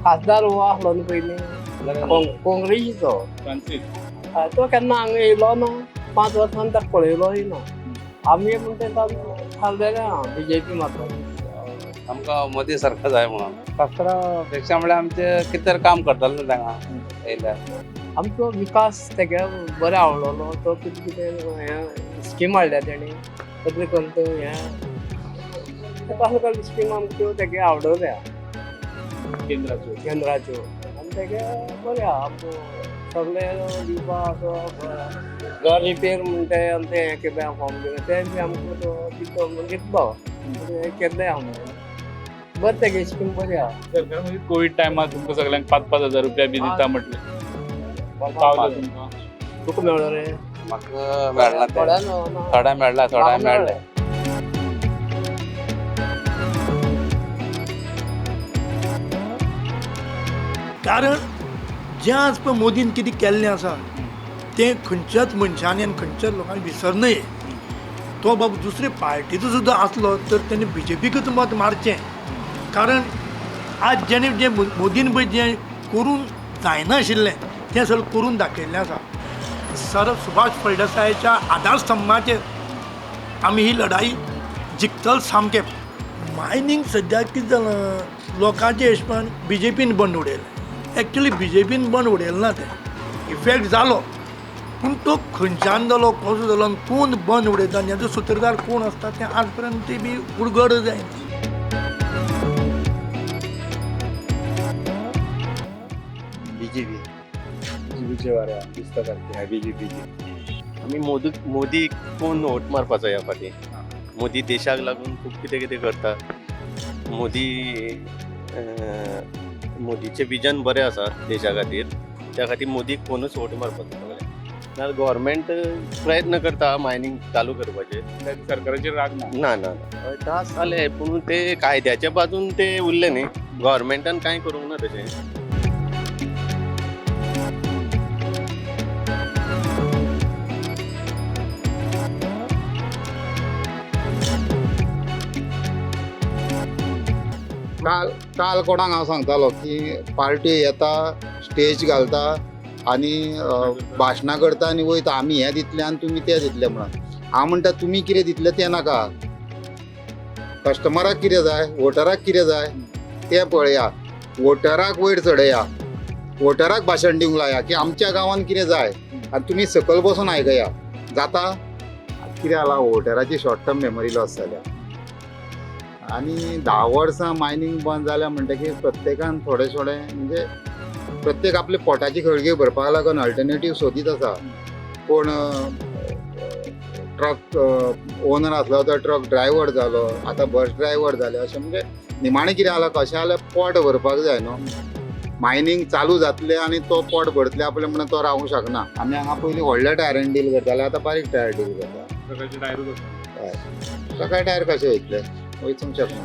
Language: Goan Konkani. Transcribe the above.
खासदार हो आसलो न्हू पयलीं काँग्रेसीचो, फ्रांसीस, तो केन्ना हांगा येयलो ना, 5 वर्सां ताका पळयलोय ना. आमी म्हणटा थारलेलें आहा बीजेपी मात्र. आमकां मोदी सरकार जाय म्हणून. शास्त्रा पेक्षा म्हळ्यार आमचें कितें तरी काम करताले न्हू तांगा येयल्यार. आमचो विकास तेगे बरें आवडलो, तो कितें कितें हें स्कीम हाडल्या तेणी, तसलें करून तो हें कसले कसले स्कीम आमकां त्यो तेगे आवडल्या केंद्राच्यो केंद्राच्यो. आनी तेगे बरें आहा आमकां सगळें दिवपाक असो घर रिपेर म्हणटा तें आनी तें हें केलें फॉर्म दिलें तें बी आमकां तो दितो म्हणून दितलो हें केल्लें आहा म्हणून बरें तेगे स्कीम बरी आहा. सरकार म्हणजे कोवीड टायमार तुमकां सगळ्यांक 5-5 हजार रुपया बी दिता म्हटलें, पावलो तुमकां? तुका मेळ्ळो रे? म्हाका मेळना तें. थोड्या मेळना. थोड्या मेळ्ळा, थोड्या मेळ्ळें. कारण जें आज पळय मोदीन कितें केल्लें आसा तें खंयच्याच मनशांनी आनी खंयच्याच लोकांनी विसरनये. तो बाब दुसरे पार्टीचो सुद्दां आसलो तर तेणें बी जे पीकच मत मारचें. कारण आज जेणे जें मोदीन पळय जें करूंक जायनाशिल्लें तें सगळें करून दाखयल्लें आसा. सर सुभाष फळदेसायाच्या आधारस्तंभाचेर आमी ही लढाई जिखतले सामकें. मायनींग सद्याक कितें जालां, लोकांचे हिशोबान बी जे पीन बंद उडयलें. एक्चुली बी जे पीन बंद उडयलें ना, तें इफेक्ट जालो, पूण तो खंयच्यान जालो, कसो जालो आनी कोण बंद उडयता आनी हाजो सुत्रधार कोण आसता तें आज पर्यंत ती बी उलगड जायना. बीजेपी. बीजेपीचे वारे दिसता सारकें. बीजेपीचे. आमी मोदी कोण वोट मारपाचो ह्या फावटी. मोदी देशाक लागून खूब कितें कितें करता. मोदीचें विजन बरें आसा देशा खातीर, त्या खातीर मोदीक कोणूच वोट मारपाचो सगळे. नाल्यार गव्हर्मेंट प्रयत्न करता मायनींग चालू करपाचे. सरकाराचेर राग ना? ना ना ना, त्रास जाले पूण ते कायद्याच्या बाजून ते उरले न्ही. गव्हर्मेंटान कांय करूंक ना तशें. काल कोणाक हांव सांगतालो की पार्टी येता, स्टेज घालता आनी भाशणां करता आनी वयता, आमी हें दितले आनी तुमी तें दितले म्हणून. हांव म्हणटा तुमी कितें दितले तें नाका, कस्टमराक कितें जाय, वोटराक कितें जाय तें पळया, वोटराक वयर चडया, वोटराक भाशण दिवंक लाया की आमच्या गांवांत कितें जाय आनी तुमी सकयल बसून आयकया. जाता कितें जाला, वोटराची शॉर्ट टर्म मेमरी लॉस जाल्या आनी 10 वर्सां मायनींग बंद जाल्या म्हणटकीर प्रत्येकान थोडें थोडें म्हणजे प्रत्येक आपल्या पोटाची खळगी भरपाक लागून अल्टरनेटीव सोदीत आसा. कोण ट्रक ओनर आसलो तो ट्रक ड्रायव्हर जालो, आतां बस ड्रायव्हर जाले. अशें म्हणजे निमाणें कितें जालां, कशें जाल्यार पोट भरपाक जाय न्हू. मायनींग चालू जातलें आनी तो पोट भरतले आपलें म्हणून तो रावूंक शकना. आमी हांगा पयलीं व्हडल्या टायरान डील करताले, आतां बारीक टायर डील करता. ट्रकाचे टायरूच आसता. ट्रका टायर कशे वयतले, वचूंक शकना.